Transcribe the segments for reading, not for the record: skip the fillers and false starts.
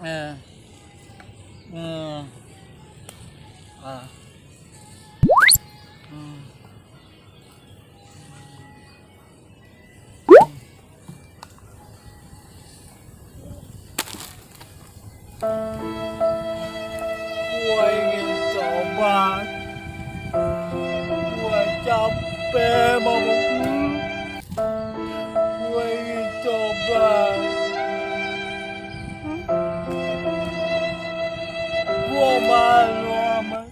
eh, eh, ah, hmm. Gua ingin coba, gua capek mabuk. Gua ingin coba, gua malu amat.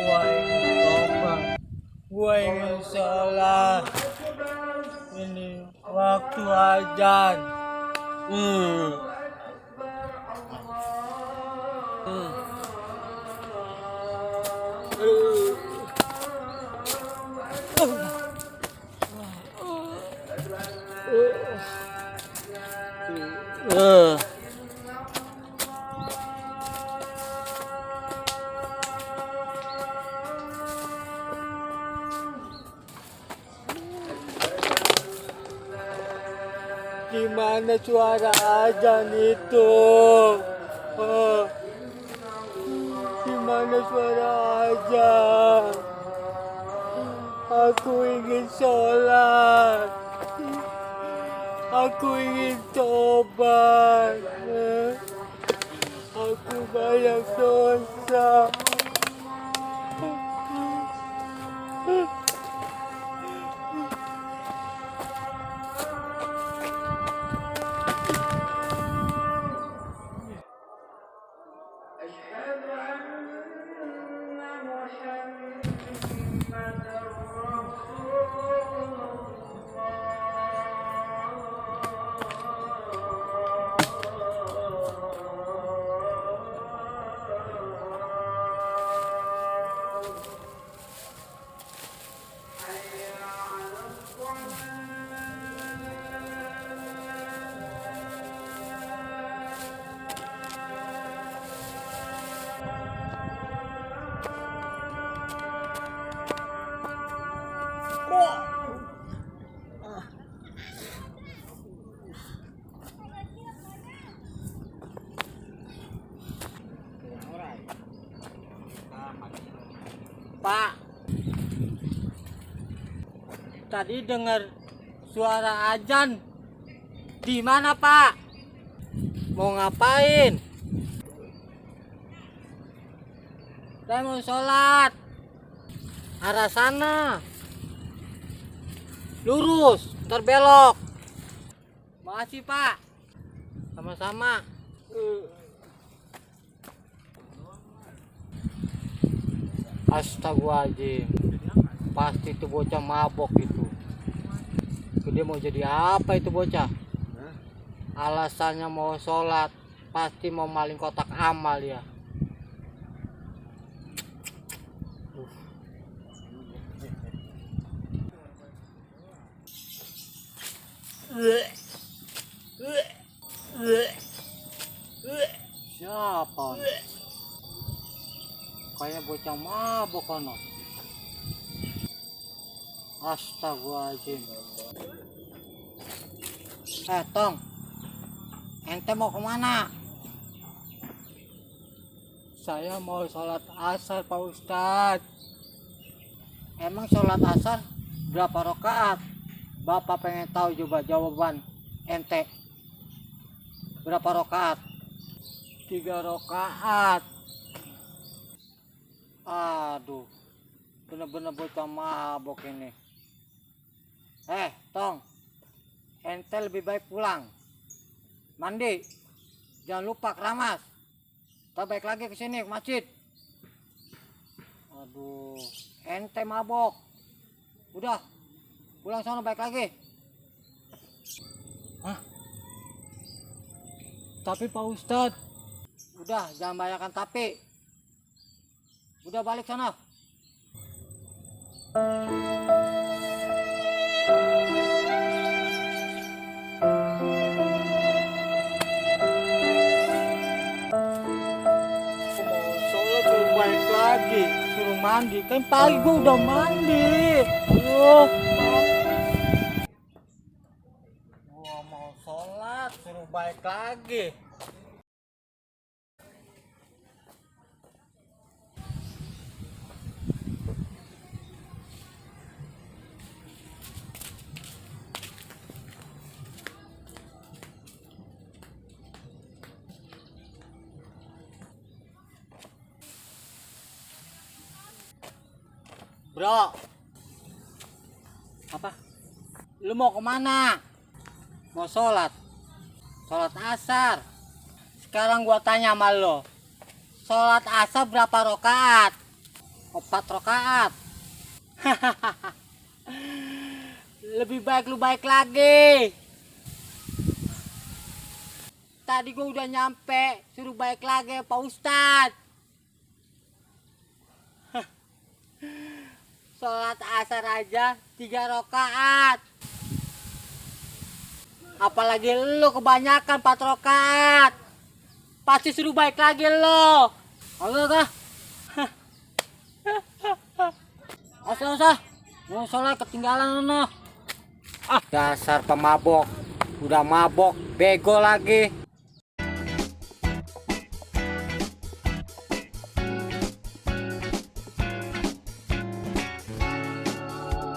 Gua ingin coba, gua ingin sholat. Ini waktu azan. Hmm. Hmm. Uh. Gimana suara azan itu? Gimana suara azan? Aku ingin sholat. Aku ingin tobat. Aku banyak dosa. Pak, tadi dengar suara azan. Di mana, Pak? Mau ngapain? Saya mau sholat. Arah sana. Lurus, terbelok. Makasih, Pak. Sama-sama. Astagfirullahaladzim. Pasti itu bocah mabok itu. Dia mau jadi apa itu bocah? Alasannya mau sholat. Pasti mau maling kotak amal ya. Siapa? Kayak bocah mabok kono. Astagfirullahaladzim. Tong, ente mau kemana? Saya mau sholat asar, Pak Ustadz. Emang sholat asar berapa rakaat? Bapak pengen tahu coba jawaban ente. Berapa rakaat? 3 rakaat. Aduh, bener-bener bocah mabok ini. Tong, ente lebih baik pulang, mandi, jangan lupa keramas. Kita balik lagi ke sini ke masjid. Aduh, ente mabok. Udah, pulang sana balik lagi. Hah? Tapi Pak Ustadz, udah jangan bayarkan tapi. Udah balik sana. Mau sholat suruh balik lagi, suruh mandi. Kan pagi gua udah mandi. Aduh. Gua mau sholat suruh balik lagi. Bro, apa? Lu mau kemana? Mau sholat? Sholat asar. Sekarang gua tanya sama lo, sholat asar berapa rakaat? 4 rakaat. Lebih baik lu baik lagi. Tadi gua udah nyampe, suruh baik lagi Pak Ustadz. Sholat asar aja 3 rakaat. Apalagi lu kebanyakan 4 rakaat. Pasti suruh baik lagi lo. Halo kah? Usah. Mau sholat ketinggalan lo. Dasar pemabok. Udah mabok, bego lagi.